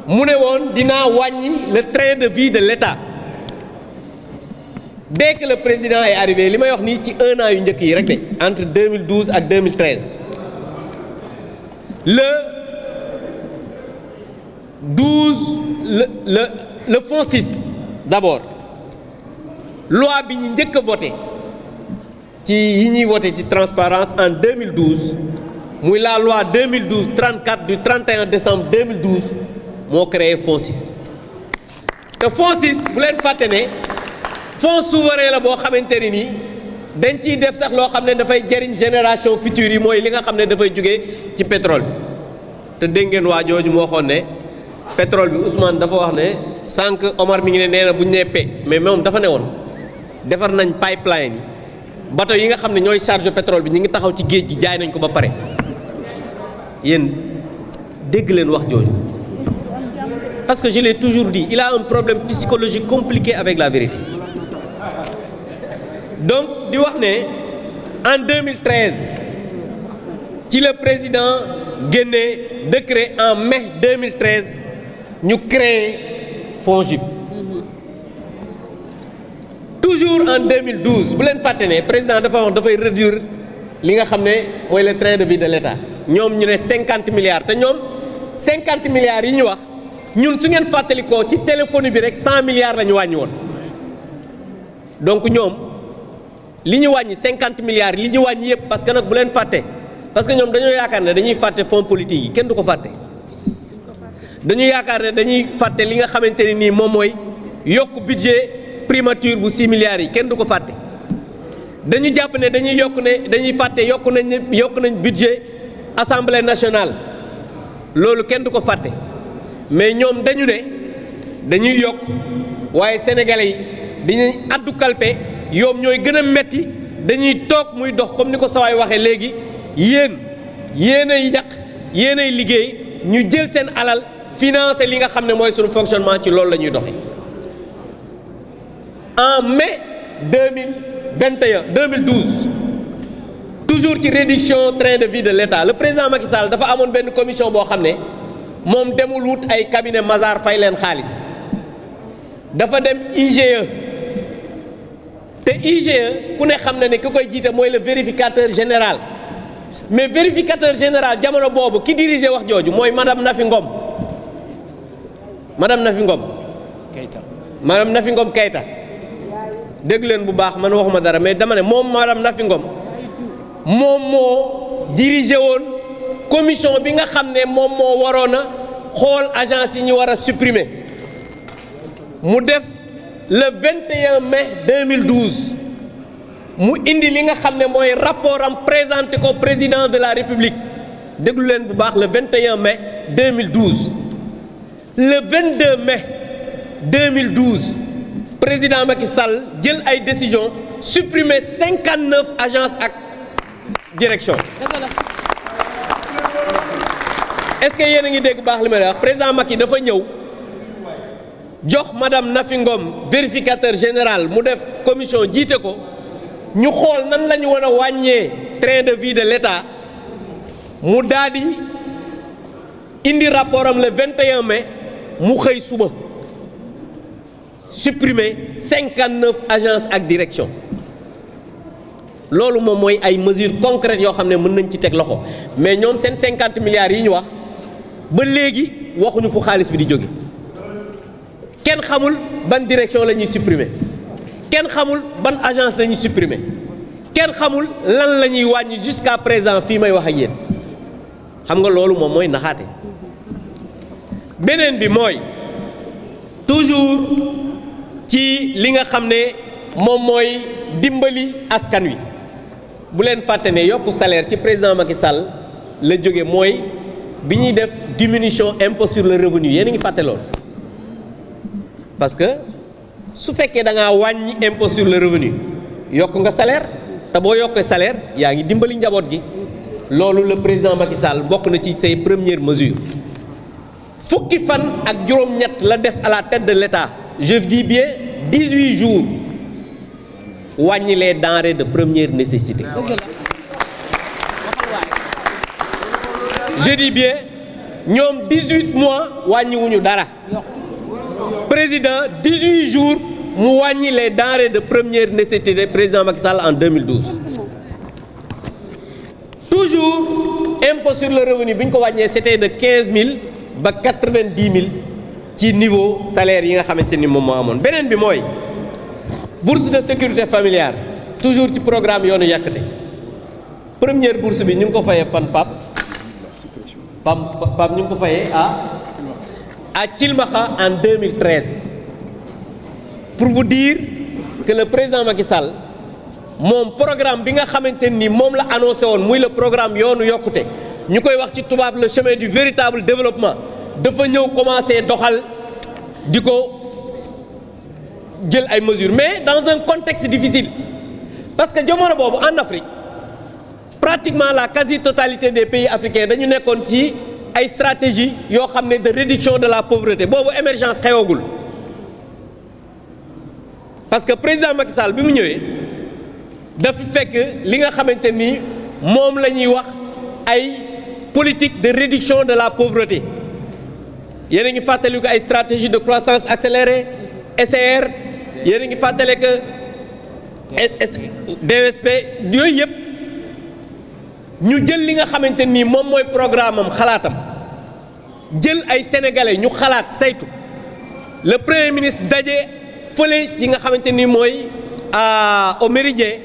mu ne woon dinaa wàññi le train de vie de l'État. Dès que le président est arrivé li may wax nii ci 1 an yu njëkk yi rek de entre 2012 ak 2013 le FONSIS d'abord loi bi ñu njëkk a voté ci yi ñuy voté ci transparence en 2012 muy la loi 2012-34 du 31 décembre 2012 moo créé FONSIS te FONSIS bu leen fàtte ne fonds souverain la boo xamante ne nii dañ ciy def sax loo xam ne dafay jëriñ génération future yi mooy li nga xam ne dafay jógee ci pétrole bi te dégg ngeen waa jooju moo waxoon ne pétrole bi Ousmane dafa wax ne sànq Omar mi ngi ne nee na bu ñu nee pe mais moom dafa ne woon defar nañ pipeline yi bateau yi nga xam ne ñooy charge pétrole bi ñu ngi taxaw ci géej gi jaay nañ ko ba pare yéen dégg leen wax jooju parce que je l'ai toujours dit il a un problème psychologique compliqué avec la vérité. Donc di wax ne en 2013 ci le président génne décret en mai 2013 ñu créé FONGIP. Toujours en 2012 bu leen fàtte ne président dafa wax dafay réduire li nga xam ne mooy le train de vie de l'État ñoom ñu ne 50 milliards te ñoom 50 milliards yi ñu wax ñun su ngeen fàttalikoo ci téléphonie bi rek 100 milliards la ñu wàññi woon donc ñoom. li ñu wàññi 50 milliards li ñu wàññi yëpp parce que nag bu leen fàtte parce que ñoom dañoo yaakaar ne dañuy fàtte fonds politique yi kenn du ko fàtte dañu yaakaar ne dañuy fàtte li nga xamante ne nii moom mooy yokk budget primature bu 6 milliards yi kenn du ko fàtte dañu jàpp ne dañuy fàtte yokk nañ budget assemblée nationale loolu kenn du ko fàtte mais ñoom dañu ne dañuy yokk waaye sénégalais yi dañuy addu kalpe yoom ñooy gën a metti dañuy toog muy dox comme ni ko sawaay waxee léegi yéenay yàq yéenay liggéey ñu jël seen alal financer li nga xam ne mooy suñu fonctionnement ci loolu la ñuy doxee. En mai 2012 toujours ci réduction train de vie de l'État le président Macky Sall dafa amoon benn commission boo xam ne moom demul wut ay cabinet Mazars fay leen xaalis dafa dem IGE. te IGE ku ne xam na ne ki koy jiite mooy le vérificateur général mais vérificateur général jamono boobu ki dirige wax jooju mooy madame Nafi Ngom Keïta dégg leen bu baax man waxuma dara mais dama ne moom madame Nafi Ngom moom moo dirigé woon commission bi nga xam ne moom moo waroon a xool agence yi ñu war a supprimer mu def le 21 mai 2012 mu indi li nga xam ne mooy rapport am présenté ko président de la République déglu leen bu baax le 21 mai 2012 le 22 mai 2012 président Macky Sall jël ay décision supprimer 59 agences ak direction est-ce que yéen a ngi dégg baax li may wax président Macky dafa ñëw jox madame Nafi Ngom vérificateur général mu def commission jiite ko ñu xool nan la ñu war a wàññee train de vie de l'État mu daal di indi rapport am le 21 mai mu xëy suba supprimer 59 agences ak direction loolu moom mooy ay mesures concrètes yoo xam ne mën nañ ci teg loxo mais ñoom seen 50 milliards yi ñu wax ba léegi waxuñu fu xaalis bi di jóge kenn xamul ban direction la ñuy supprimer kenn xamul ban agence la ñuy supprimer kenn xamul lan la ñuy wàññi jusqu'à présent fii may wax ak yéen xam nga loolu moom mooy naxaate beneen bi mooy toujours ci li nga xam ne moom mooy dimbali askan wi bu leen fàtte ne yokku salaire ci président Macky Sall la jóge mooy bi ñuy def diminution impôt sur le revenu yéen a ngi fàtte loolu parce que su fekkee da ngaa wàññi impôt sur le revenu yokk nga salaire te boo yokkee salaire yaa ngi dimbali njaboot gi loolu le président Macky Sall bokk na ci ses premières mesures fukki fan ak juróom-ñett la def à la tête de l'État je dis bien 18 jours wàññi les denrées de première nécessité je dis bien ñoom 18 mois wàññiwuñu dara président 18 jours mu wàññi les denrées de première nécessité président Macky Sall en 2012 toujours impôt sur le revenu bi ñu ko wàññee c'était de 15 000 ba 90 000 ci niveau salaire yi nga xamante ni moom moo amoon beneen bi mooy bourse de sécurité familiale toujours ci programme yoonu yàkkate première bourse bi ñu ngi ko fayee Pap ñu ngi ko fayee à Thilmakha en 2013 pour vous dire que le président Macky Sall moom programme bi nga xamante ni moom la annoncé woon muy le programme yoonu yokkute ñu koy wax ci tubaab le chemin du véritable développement dafa ñëw commencé doxal di ko jël ay mesures mais dans un contexte difficile parce que jamono boobu en Afrique pratiquement la quasi-totalité des pays africains dañu nekkoon ci ay stratégie yoo xam ne de réduction de la pauvreté boobu émergence xewagul parce que président Macky Sall bi mu ñëwee dafa fekk li nga xamante ni moom la ñuy wax ay politique de réduction de la pauvreté yéen a ngi fàttali ko ay stratégie de croissance accélérée SR yéen a ngi fàttali que DSP yooyu yëpp ñu jël li nga xamante ni moom mooy programme am xalaatam jël ay sénégalais ñu xalaat saytu le premier ministre daje fële ci nga xamante ni mooy au Méridien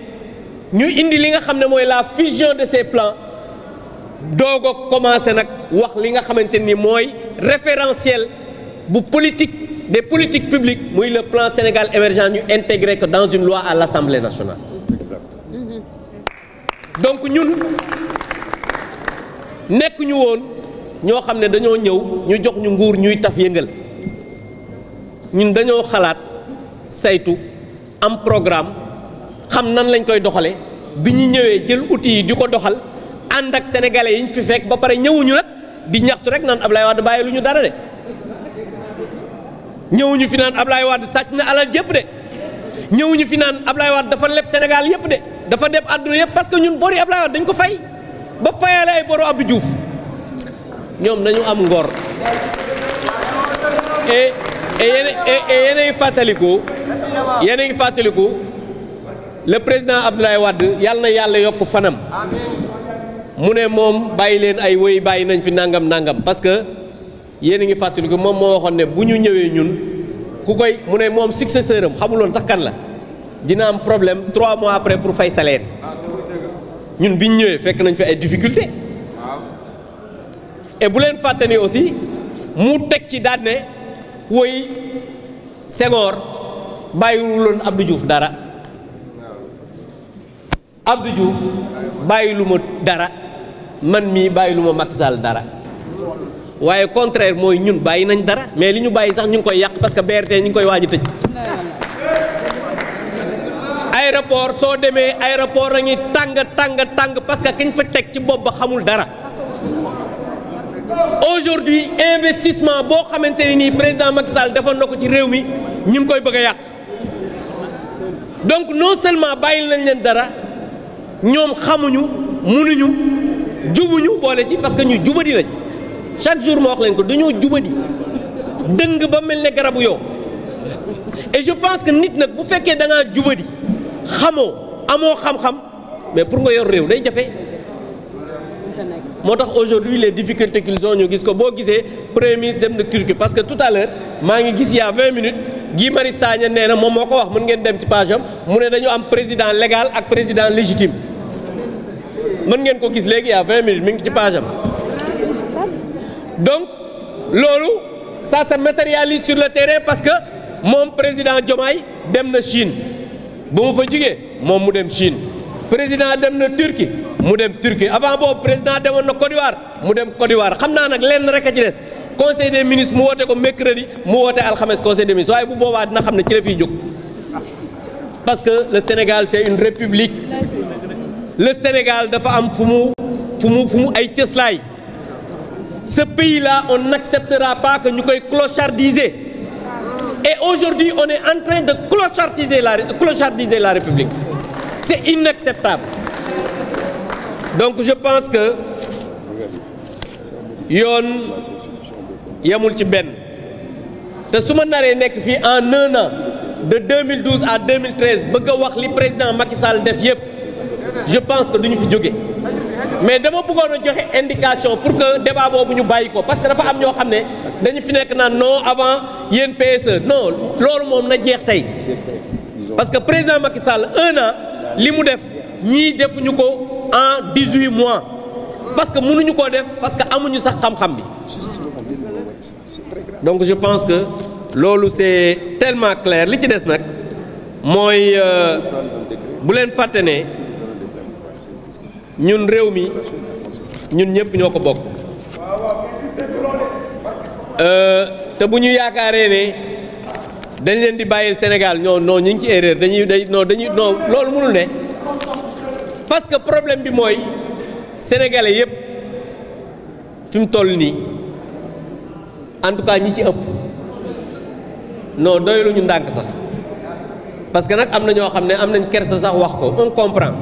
ñu indi li nga xam ne mooy la fusion de ces plans doog a commencé nag wax li nga xamante ni mooy référentiel bu politique des politiques publiques muy le plan Sénégal émergent ñu intégré ko dans une loi à l'Assemblée nationale. donc ñun nekk ñu woon ñoo xam ne dañoo ñëw ñu jox ñu nguur ñuy taf yëngal ñun dañoo xalaat saytu am programme xam nan lañ koy doxale bi ñu ñëwee jël outils yi di ko doxal ànd ak sénégalais yi ñu fi fekk ba pare ñëwuñu nag di ñaxtu rek naan Ablaye Wade bàyyi lu ñu dara de ñëwuñu fi naan Ablaye Wade sàcc na alal yëpp de ñëwuñu fi naan Ablaye Wade dafa leb Sénégal yëpp de dafa deb àdduna yëpp parce que ñun bori Ablaye Wade dañ ko fay ba fayale ay boru Abdou Diouf ñoom nañu am ngor et yéen a ngi fàttaliku le président Abdoulaye Wade yàlla na yàlla yokk fanam mu ne moom bàyyi leen ay woy bàyyi nañ fi nangam nangam parce que yéen a ngi fàttaliku moom moo waxoon ne bu ñu ñëwee ñun ku koy mu ne moom successeur am xamuloon sax kan la dina am problème 3 mois après pour fay salaire ñun bi ñu ñëwee fekk nañ fi ay difficultés et bu leen fàtte ni aussi mu teg ci daan ne woy Senghor bàyyiwuloon Abdou Diouf dara Abdou Diouf bàyyilu ma dara man mii bàyyilu ma Macky Sall dara waaye contraire mooy ñun bàyyi nañ dara mais li ñu bàyyi sax ñu ngi koy yàq parce que BRT ñu ngi koy waaj a tëj. aéroport soo demee aéroport a ngi tàng parce que kañ fa teg ci bopp ba xamul dara aujourd'hui investissement boo xamante ne nii président Macky Sall defoon na ko ci réew mi ñu ngi koy bëgg a yàq donc non seulement bàyyi nañ leen dara ñoom xamuñu munuñu jubuñu boole ci parce que ñu jubadi lañ chaque jour ma wax leen ko dañoo jubadi dëng ba mel ne garabu yow et je pense que nit nag bu fekkee da ngaa jubadi xamoo amoo xam-xam mais pour nga yor réew day jafe moo tax aujourd'hui les difficultés qu'ils ont ñu gis ko boo gisee premier ministre dem na Turquie parce que tout à l'heure maa ngi gis il y a 20 minutes Guy Marius Sagna nee na moom moo ko wax mën ngeen dem ci page am mu ne dañu am président légal ak président légitime mën ngeen ko gis léegi il y a 20 minutes mi ngi ci page am donc loolu ça se matérialise sur le terrain parce que moom président Diomaye dem na Chine ba mu fa jugee moom mu dem Chine président dem na Turquie mu dem Turquie avant boobu président demoon na Côte d'Ivoire mu dem Côte d'Ivoire xam naa nag lenn rek a ci des conseil des ministres mu woote ko mercredi mu woote alxames conseil des ministres waaye bu boobaa dina xam ne ci la fiy jóg parce que le Sénégal c'est une république le Sénégal dafa am fu mu ay cëslaay ce pays-là on n'acceptera pas que ñu koy clochardiser et aujourd'hui on est en train de clochardiser la République c'est inacceptable donc je pense que yoon yemul ci benn te su ma naree nekk fii en 1 an de 2012 à 2013 bëgg a wax li président Macky Sall def yëpp je pense que duñu fi jóge mais dama bëggoon a joxe indication pour que débat boobu ñu bàyyi ko parce que dafa am ñoo xam ne dañu fi nekk naan non avant yéen PSE non loolu moom na jeex tey parce que président Macky Sall 1 an li mu def ñii defuñu ko en 18 mois parce que mënuñu koo def parce que amuñu sax xam-xam bi donc je pense que loolu c'est tellement clair li ci des nag mooy bu leen fàtte ne ñun réew mi ñun ñëpp ñoo ko bokk te bu ñu yaakaaree ne dañ leen di bàyyil Sénégal non ñu ngi ci erreur dañuy loolu mënul ne parce que problème bi mooy sénégalais yëpp fi mu toll nii en tout cas ñi ci ëpp non doylu ñu ndànk sax parce que nag am na ñoo xam ne am nañ kersa sax wax ko on comprend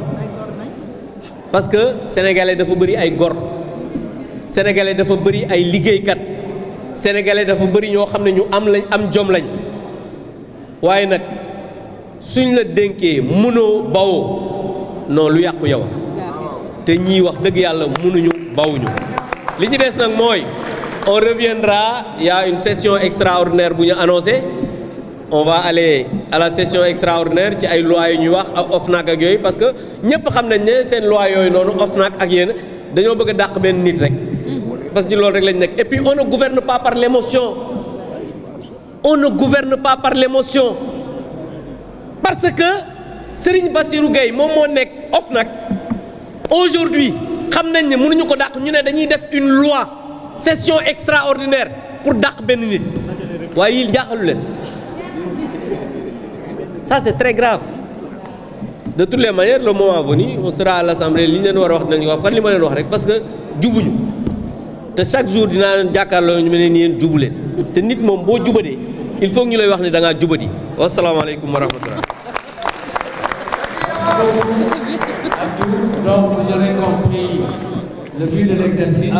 parce que sénégalais dafa bëri ay gor sénégalais dafa bëri ay liggéeykat sénégalais dafa bëri ñoo xam ne ñu am jom lañ waaye nag suñ la dénkee mënoo bawoo non lu yàqu yow te ñii wax dëgg yàlla mënuñu bawuñu li ci des nag mooy on reviendra il y a une session extraordinaire bu ñu annoncé on va aller à la session extraordinaire ci ay lois yu ñuy wax ak OFNAC ak yooyu parce que ñëpp xam nañ ne seen loi yooyu noonu OFNAC ak yéen dañoo bëgg a dàq benn nit rek parce que ci loolu rek lañ nekk et puis on ne gouverne pas par l'émotion on ne gouverne pas par l'émotion parce que Serigne Bassirou Gueye moom moo nekk OFNAC aujourd'hui xam nañ ne mënuñu ko dàq ñu ne dañuy def une loi session extraordinaire pour dàq benn nit waaye yi jaaxalu leen ça c'est très grave de toutes les manières le moment venu on sera à l'Assemblée li ñu leen war a wax dinañ ko wax par li ma leen wax rek parce que jubuñu te chaque jour dinaa leen jàkkaarloo ñu mel ne yéen jubu leen te nit moom boo jubadee il faut que ñu lay wax ne da ngaa jubadi wasalaamaaleykum wa rahmatullah. Donc vous aurez compris le but de l'exercice.